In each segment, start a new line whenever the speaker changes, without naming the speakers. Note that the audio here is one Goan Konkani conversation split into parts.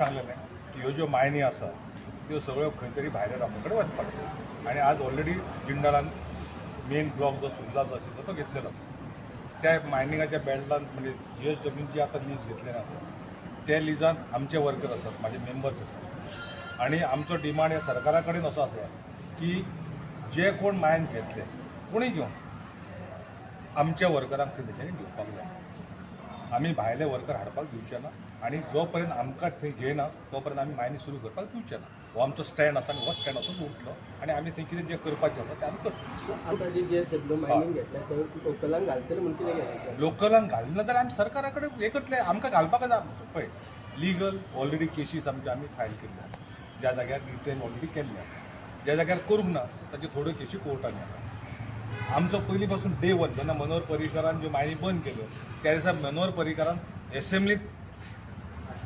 सांगलेलें की ह्यो ज्यो मायनी आसा त्यो सगळ्यो खंय तरी भायल्या लोकां कडेन वचपाक जाय. आनी आज ऑलरेडी जिंदालान मेन ब्लॉक जो सुर्लाचो आशिल्लो तो घेतलेलो आसा. त्या मायनिंगाच्या बेल्टान म्हणजे जीएसडब्ल्यून जी आतां लीज घेतलेली आसा त्या लिजांत आमचे वर्कर आसात, म्हाजे मेंबर्स आसात. आनी आमचो डिमांड ह्या सरकारा कडेन असो आसा की जे कोण मायन घेतले, कोणूय घेवं, आमच्या वर्करांक ते तेंच्यांनी घेवपाक जाय. आमी भायले वर्कर हाडपाक दिवचे ना आनी जो पर्यंत आमकां थंय घेयना तो पर्यंत आमी मायनी सुरू करपाक दिवचे ना. हो आमचो स्टँड आसा आनी हो स्टँड असोच उरतलो आनी आमी थंय कितें जें करपाचें आसा तें आमी करतले.
आता जी जीएसडब्ल्यू मायनिंग घेतल्या ते लोकलांक घालतले म्हणून कितें केलें?
लोकलांक घालना जाल्यार आमी सरकारा कडेन हें करतले. आमकां घालपाक जाय. पळय, लिगल ऑलरेडी केशीस आमच्यो आमी फायल केल्ल्यो आसा. ज्या जाग्यार रिटेन ऑलरेडी केल्ले आसा, ज्या जाग्यार करूंक ना ताच्यो थोड्यो केशी कोर्टांनी आसा. आमचो पयलीं पासून डे वन, जेन्ना मनोहर पर्रीकारान ज्यो मायनी बंद केल्यो त्या दिसा मनोहर पर्रीकारान एसेंब्लीत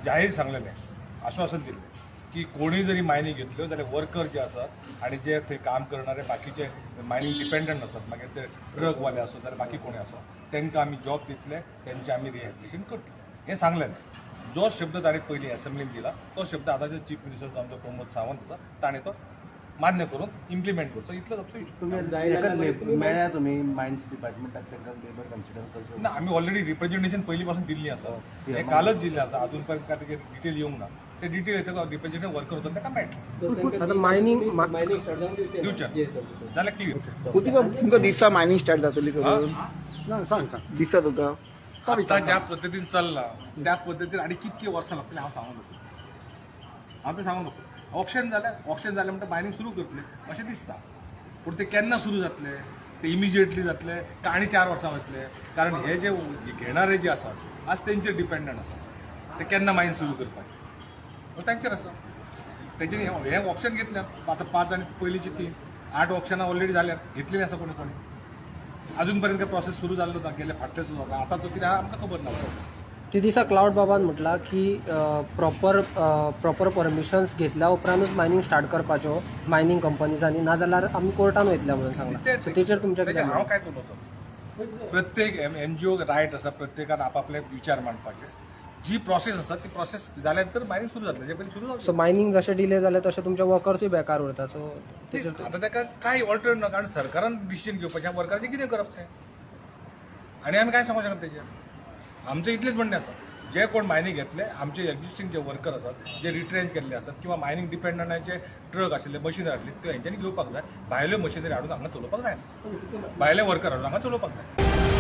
जाहीर सांगलेलें, आश्वासन दिल्लें की कोणी जरी मायनी घेतल्यो जाल्यार वर्कर जे आसात आनी जे थंय काम करणारे बाकीचे मायनींग डिपेंडंट आसात, मागीर ते ट्रकवाले आसूं जाल्यार बाकी कोणी आसूं, तांकां आमी जॉब दितले, तेंचे आमी रिहॅबिलिटेशन करतले हें सांगलेलें. जो शब्द ताणें पयलीं एसेंब्लीन दिला तो शब्द आतांचे चीफ मिनिस्टर जो आमचो प्रमोद सावंत आसा ताणें तो मान्य करून इम्प्लिमेंट करचो, इतलोच आमचो इशू.
तुमी मेळ्ळ्या तुमी मायन्स डिपार्टमेंटाक, तांकां लेबर कन्सिडर करचो?
ना, आमी ऑलरेडी रिप्रेझेंटेशन पयलीं पासून दिल्ली आसा. हें कालच दिल्लें आसा. अजून पर्यंत काय तेजेर डिटेल येवंक ना. ते डिटेल येतकच रिप्रेझेंटेशन वर्कर वता, ताका मेळटलें.
आता मायनिंग
मायनिंग स्टार्ट जावन दिवचे
दिवचे.
जीएसडब्ल्यू.
जाल्यार क्लियर.
प्रतिभा, तुमकां दिसता मायनिंग स्टार्ट जातली करून?
ना, सांग सांग.
दिसता तुका?
आतां ज्या पद्दतीन चल्ला त्या पद्दतीन आनी कितके वर्सां लागतली हांव सांगूंक नको. हांव तें सांगूंक नको. ऑक्शन जालें, ऑक्शन जालें म्हणटा मायनिंग सुरू करतले अशें दिसता, पूण ते केन्ना सुरू जातले, ते इमिजिएटली जातले काय आनी 4 वर्सां वतले? कारण हे जे घेणारे जे आसात आज तेंचेर डिपेंडंट आसा ते केन्ना मायन सुरू करपाचें. तांचेर आसा. तेंच्यांनी हें ऑप्शन घेतलें. आतां पांच आनी पयलींची तीन, आठ ऑप्शनां ऑलरेडी जाल्यात, घेतलेलीं आसा कोणी कोणी. अजून पर्यंत काय प्रोसेस सुरू जाल्लो ना. गेले फाटलेच आतां तो कितें आहा आमकां खबर ना.
ते दिसा क्लावड बाबान म्हटलां की प्रॉपर प्रॉपर परमिशन्स घेतल्या उपरांतूच मायनिंग स्टार्ट करपाच्यो मायनिंग कंपनीजांनी, नाजाल्यार आमी कोर्टान वयतले म्हणून सांगलां. सो तेचेर तुमचें
तेजेर
कितें?
हांव काय उलोवचो? प्रत्येक एनजीओ रायट आसा प्रत्येकान आपापले विचार मांडपाचे. जी प्रोसेस आसा ती प्रोसेस जाल्या नंतर मायनिंग सुरू जातलें, तेजे पयलीं सुरू
सो
जावचें.
मायनिंग जशें डिले जालें तशें तुमचे वर्कर्सूय बेकार उरता. सो तेचेर
आतां ताका कांय ऑल्टरनेट ना, कारण सरकारान डिसिजन घेवपाचें, वर्करांचें कितें करप तें आनी आमी काय सांगूंक शकना तेजेर. आमचें इतलेंच म्हणणें आसा, जे कोण मायनिंग घेतले, आमचे एक्झिस्टींग जे वर्कर आसात, जे रिट्रेन केल्ले आसात किंवा मायनिंग डिपेंडंटाचे ट्रक आशिल्ले, मशिनरी आसली, त्यो हेंच्यांनी घेवपाक जाय. भायल्यो मशिनरी हाडून हांगा चलोवपाक जायना, भायले वर्कर हाडून हांगा चलोवपाक जाय.